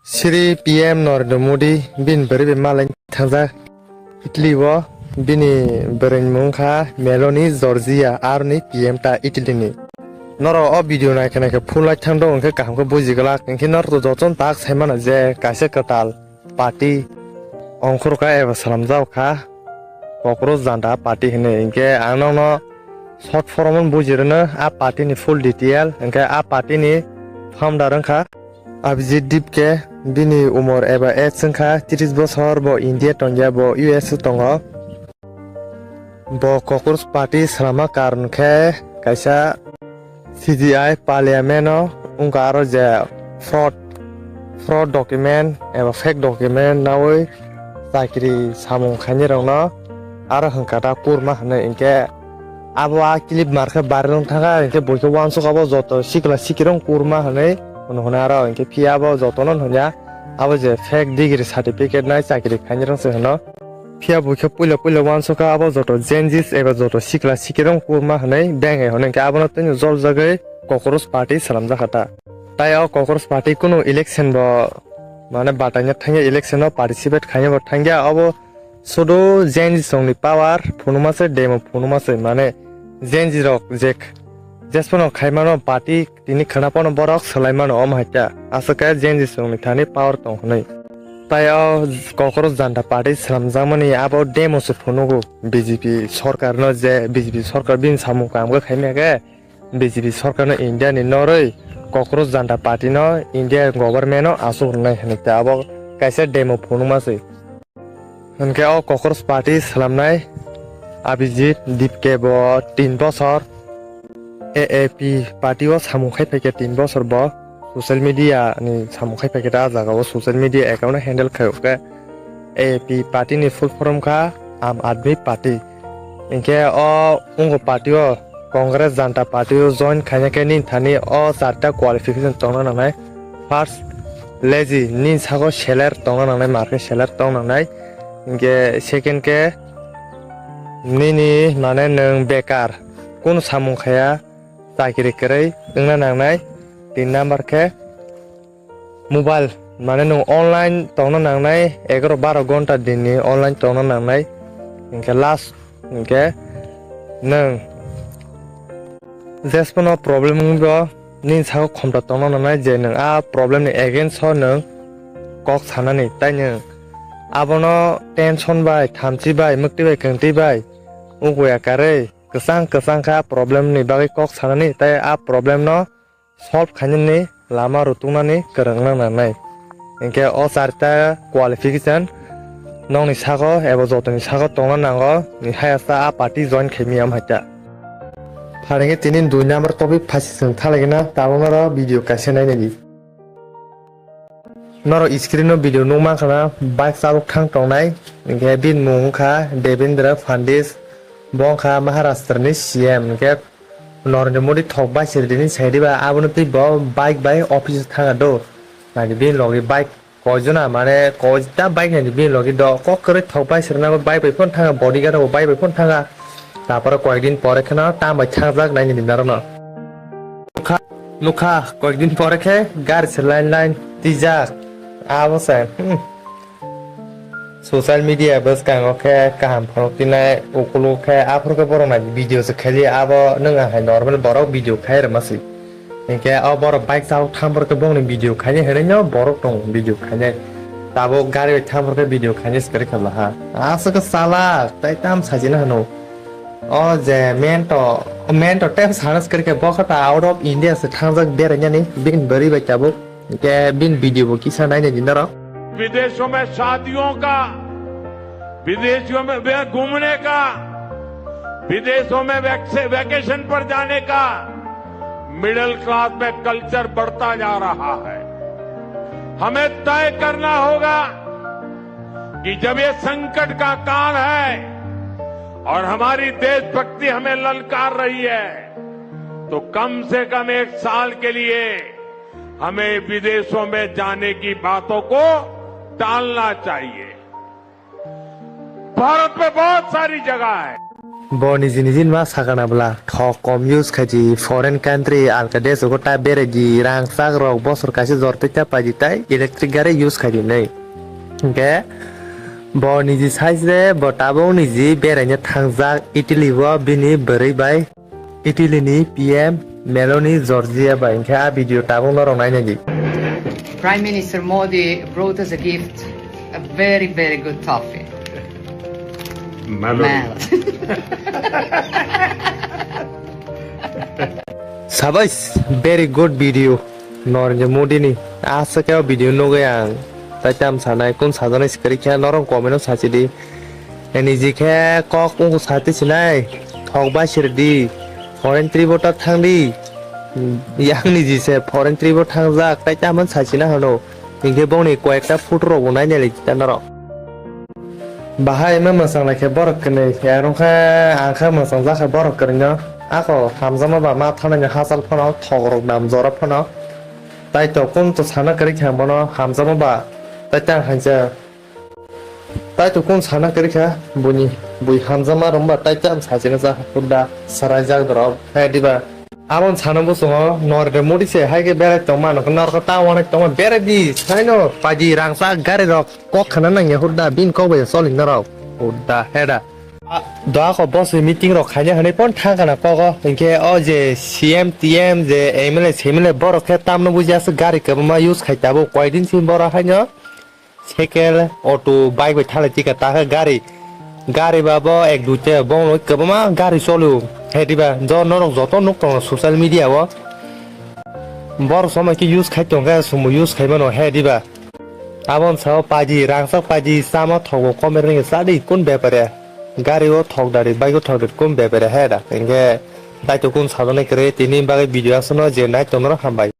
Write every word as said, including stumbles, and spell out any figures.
Sri P M Narendra Modi bini bwrwi bai malai thangjak Italy o, bini bwrwini mung kha Meloni Georgia, aroni P M ta Italy ni. Norok o video naikhe naikhe full like thang do, hwnkhe kaham khe buji glak, hwnkhe norok to jotono tak sai mano je kaisa kwtal party ongkhorka eba swnamjak kha Kokros Janta Party hinwi. Hwnkhe ang nokno short form o buji rwno a party ni full detail, hwnkhe a party ni founder wngkha Abhijit Dipke, bini umor eba age wngkha tris bosor, bo India tongya, bo U S o tongo. Bo Kokros Party swnamma karon khe kaisa C G I parliament o wngkha, aro je fraud, fraud document eba fake document naui chakri samung khainai rokno aro hwnkha ta kurma hinwi. Hwnkhe abo a clip mar khe viral wng thangkha, hwnkhe bo khe uansuk abo joto sikla sikirok kurma hinwi hwnwi hwnwi aro hwnkhe phiya abo jotono hwnya abo je fake degree certificate nai chakri khainai rok se hwno. Phiya bo khe puila puila uansukha abo joto Gen Zs eba joto sikla sikirok kurma hinwi beng hai hwnwi, hwnkhe abono twino joljagwi Kokros Party swnamjakha ta. Tai o Kokros Party kunu election bo, mane, bataina thangya, election o participate khaina bo thangya, abo sudu Gen Z songni power phunuma se, demo phunuma se, mane, Gen Z rok je, jesphano khaimano party tini khwnaphano borok swlaimano, omo hai khe aswk khe Gen Z songni thani power tong hwnwi. Tai o Kokros Janta Party swnamjakmani abo demo se phunugo B J P sorkarno, je B J P sorkar bini samung kaham khe khaimya khe, B J P sorkarno India ni norwi Kokros Janta Party no India government no asuk rwnai hinwi ta abo kaisa demo phunukma se. Hwnkhe o Kokros Party swnamnai Abhijit Dipke bo tin bosor A A P party o samung khai phaikhe tin bosor bo social media ni samung khai phaikhe ta, ah jaga o social media account no handle khai o khe A A P party ni full form kha Aam Aadmi Party. Hinkhe o ungo party o Congress Janta Party o join khaina khe nini thani o charta qualification tongna nangnai. First, lazy, nini sago seler tongna nangnai, mar khe seler tong nangnai. Hinkhe second khe nini mane nwng bekar, kunu samung khaya, chakiri kwrwi wngna nangnai. Tin number khe mobile, mane nwng online tongna nangnai, egaroh baroh ghonta dinni online tongna nangnai. Hinkhe last hinkhe nwng jesphano problem wngwi bo nini sago khomta tongna nangnai je nwng a problem ni against o nwng kok sanani, tai nwng abono tension bai, thamchi bai, mwktwi bai, kwngtwi bai, ugoya karwi kwchang kwchang khe a problem ni bagwi kok sanani, tai a problem no solve khainani lama rutuknani kwrwng nang nangnai. Hinkhe o charta qualification nokni sago eba jotoni sago tongna nango, ni hayasa a party join khaimya omo hai ta. Pharingkhe tini dui number topic phasi chwng thalaigwna, tabukno oro video kaisa nainai di. Norok screen o video nukmankha na, bike chalok thang tongnai, hinkhe bini mung wngkha Devendra Fadnis, bo wngkha Maharashtra ni C M, hinkhe Narendra Modi thok bai sir dini sai diba, abono twi bo bike bai office thanga do. Nai di bini logi bike koijona, mane koita bike nai di bini logi do. Kok kwrwi thok bai sir na bike bai phone thanga, bodyguard bo bike bai phone thanga. Tapore koyekdin pore kheno tam bai thangjak nai di narokno. Nukha, nukha koyekdin pore khe gari se line line twijak. Abo se, hmm. Social media bwskango khe kaham phunuk tinai, ukulu khe aphuru khe borok nai video se khaili, abo nwng ang hai normal borok video khai rwma se. Hinkhe o borok bike chalok thang borok khe bongni video khaini hinwi no borok tong video khainai. Tabuk gari bai thang borok khe video khaini se kwrwi kha laha. Aswk khe chalak tai tam sajina hano. O je mento, mento tep sana se kwrwi khe bo khe ta out of India se thangjak berainani bini bwrwi bai tabuk. Hinkhe bini video bo kisa nainai di norok. विदेशों में शादियों का, विदेशों में वे-, घूमने का, विदेशों में वैक्स-, वेकेशन पर जाने का मिडिल क्लास में कल्चर बढ़ता जा रहा है। हमें तय करना होगा कि जब ये संकट का काल है और हमारी देशभक्ति हमें ललकार रही है, तो कम से कम एक साल के लिए हमें विदेशों में जाने की बातों को टालना चाहिए। भारत में बहुत सारी जगह है। Bo niji niji ma sakana bwla thok kom use khaidi, foreign country alka desh go ta berai di, rang chak rok bosor kaisa jor tei ta pai di, tai electric gari use khaidi nei. Hingke bo niji size de bo tabuk niji beraina thangjak Italy o bini bwrwi bai. Italy ni P M Meloni Georgia bai hingke a video tabuk norok nainai di. Prime Minister Modi brought us a gift, a very, very good toffee. Melon. Melon. Sabais, very good video. Narendra Modi ni. Aswk khe o video nugwi ang tai tam sanai, kun sajani sikari khe norok comment o sachi di. Niji khe kok wngkha sati sinai, thok bai sir di, foreign trip o ta thang di. Yang niji se foreign trip o thangjak, tai tamo sachina hano. Hinkhe bongni koyekta photo rok bo nainai lai ta norok. Bahai ma mwchang lai khe borok kwnwi, yarwng khe ang khe mwchang jak khe borok kwrwino. Ako hamjakma ba ma thanani hachal phano, thok rok dam jora phano. Tai to kun to sana kwrwi khe ang bono hamjakma ba, tai tang hai se. Tai to kun sana kwrwi kha buini bui hamjakma rwngba tai cham sachina cha hurda sarai jak dorok hai diba. Abon sana bosongo Narendra Modi se hai khe berai tongma nokho norok ta wanai tongma berai di saino paji rangchak gari rok kok khana nangya hurda bin kok bai choli norok hurda heda. Doako bosni meeting rok khaina hwnwi pon thangkana kogo hinkhe o je C M T M je M L A C M L A borok khe tamno buji aswk gari kwbangma use khai tabuk koidin simi borok haino. Cycle, auto, bike bai thalai tikha ta khe gari. Gari ba bo ek dui te bongno kwbangma gari choli o. He diba, jo norok joto nuk tongo social media o. Borok somoi khe use khai tong khe chwngbo use khai mano he diba. Aboni sao paji, rangchak paji, chama thogo komer ringwi chadi kun bepare. Gari o thok dari, bike o thok dari kun bepare he da. Hinkhe daito kun sajaknai kwrwi tini bagwi video aswkno je nai tongno hambai.